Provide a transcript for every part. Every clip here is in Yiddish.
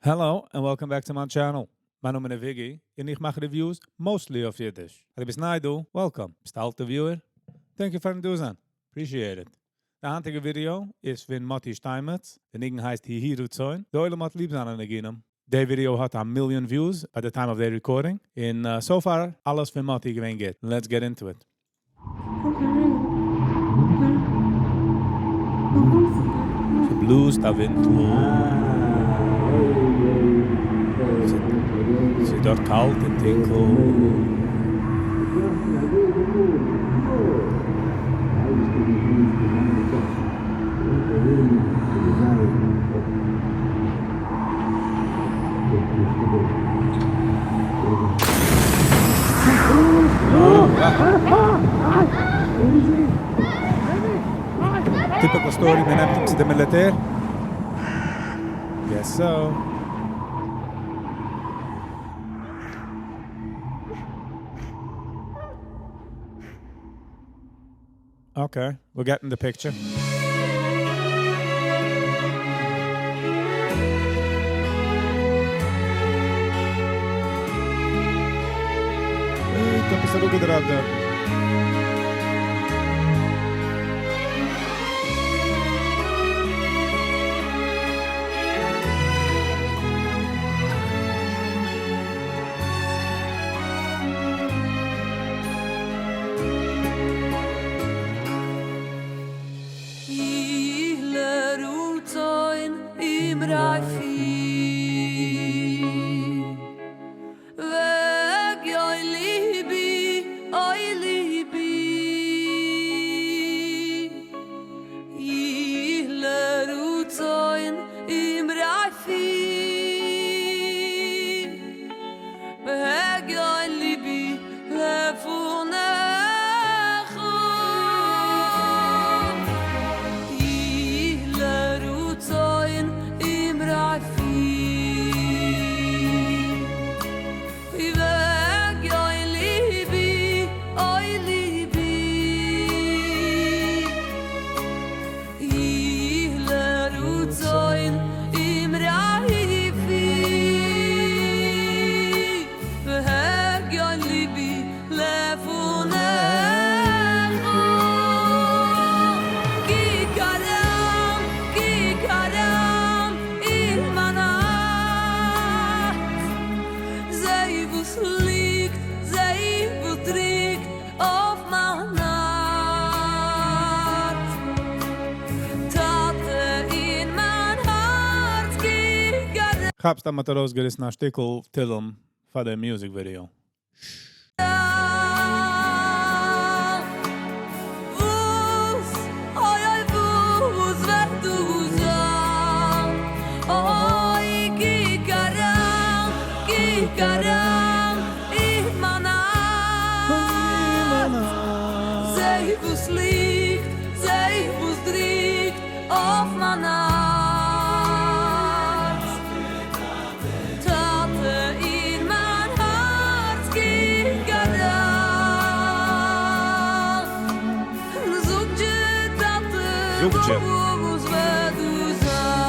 Hello and welcome back to my channel. מיין נאמען איז Viggy און איך מאך reviews mostly אויף אידיש. אז דו ביסט ניי דא, welcome. ביסט א אלטע viewer? Thank you פארן דא זיין. Appreciate it. די היינטיגע ווידעא איז פון Moti Steinmetz. די ניגון הייסט יהי רצון. די עולם האט ליב זיינע ניגונים. די ווידעא האט א מיליאן views by the time of the recording. און so far אלעס פון Moti געווען גוט. Let's get into it. ס'בלאזט א ווינטל. ס'איז דארט קאלט און טונקל. Typical story, מען נעמט אים צו די מיליטער. Guess so. Okay, we're getting the picture. עפעס אראפגעדראפט דארט. יהי לרצון אמרי פי והגיון לבי אוי לבי יהי לרצון אמרי פי והגיון לבי לפניך יהי לרצון אמרי פי והגיון לבי אוי לבי יהי לרצון אמרי פי והגיון לבי לפניך כי קרם כי קרם אין מיין הארץ זע וואס ליגט זע וואס דריקט אויף מיין הארץ טאטע אין מיין הארץ כי קרם. כאפסט אז מ'האט ארויסגעריסן א שטיקל תהלים פאר די music video. וואס, אוי אוי וואס וועט דא זיין, אוי קוק אריין, קוק אריין אין מיין הארץ, זע וואס ליגט, זע וואס דריקט אויף מיין הארץ, טאטע אין מיין הארץ קוק אריין, זאג זשע טאטע זאג זשע. וואס וועט דא זיין.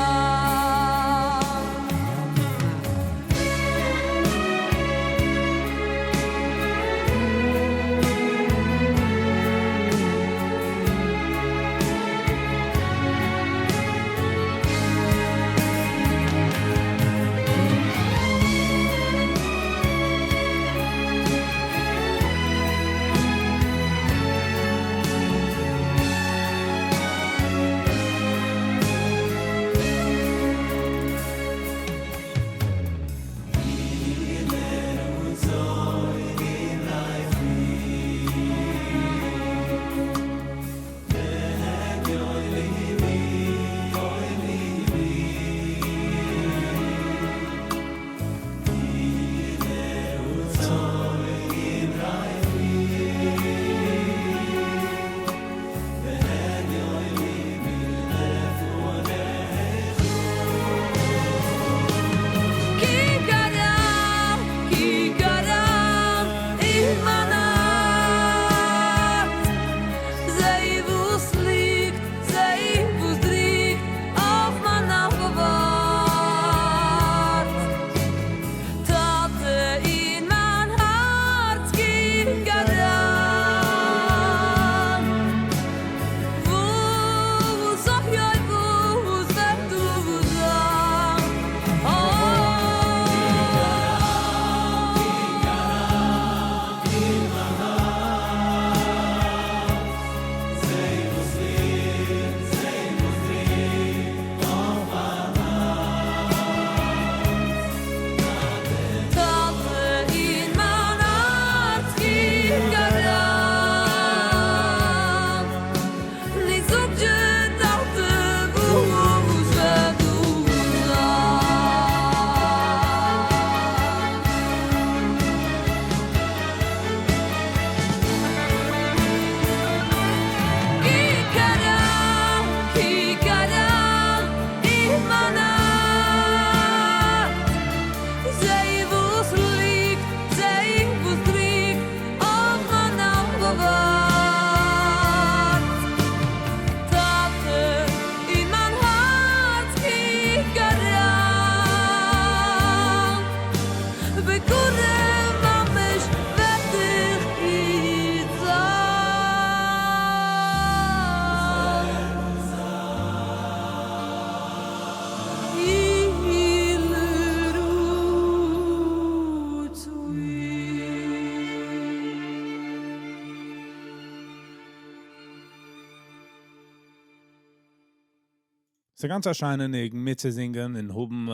ס'איז גאנץ א שיינע ניגון מיטצוזינגען און האבן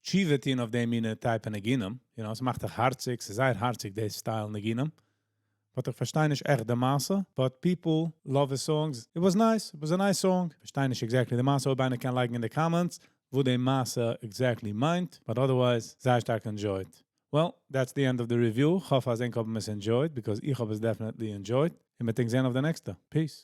תשובה טון אויף דעם מין type ניגונים. ס'מאכט דיך הארציג, ס'איז זייער הארציג, די style ניגונים. But איך פארשטיי נישט עכט די מעשה, but people love the songs. It was nice, it was a nice song. פארשטיי נישט exactly די מעשה, אויב איינער קען לייגן אין די comments, וואס די מעשה exactly מיינט. But otherwise, זייער שטארק enjoyed. Well, that's the end of the review. איך האף אז ענק האבן עס enjoyed, because איך האב עס definitely enjoyed. און מיר זעען אויף די נעקסטע. Peace.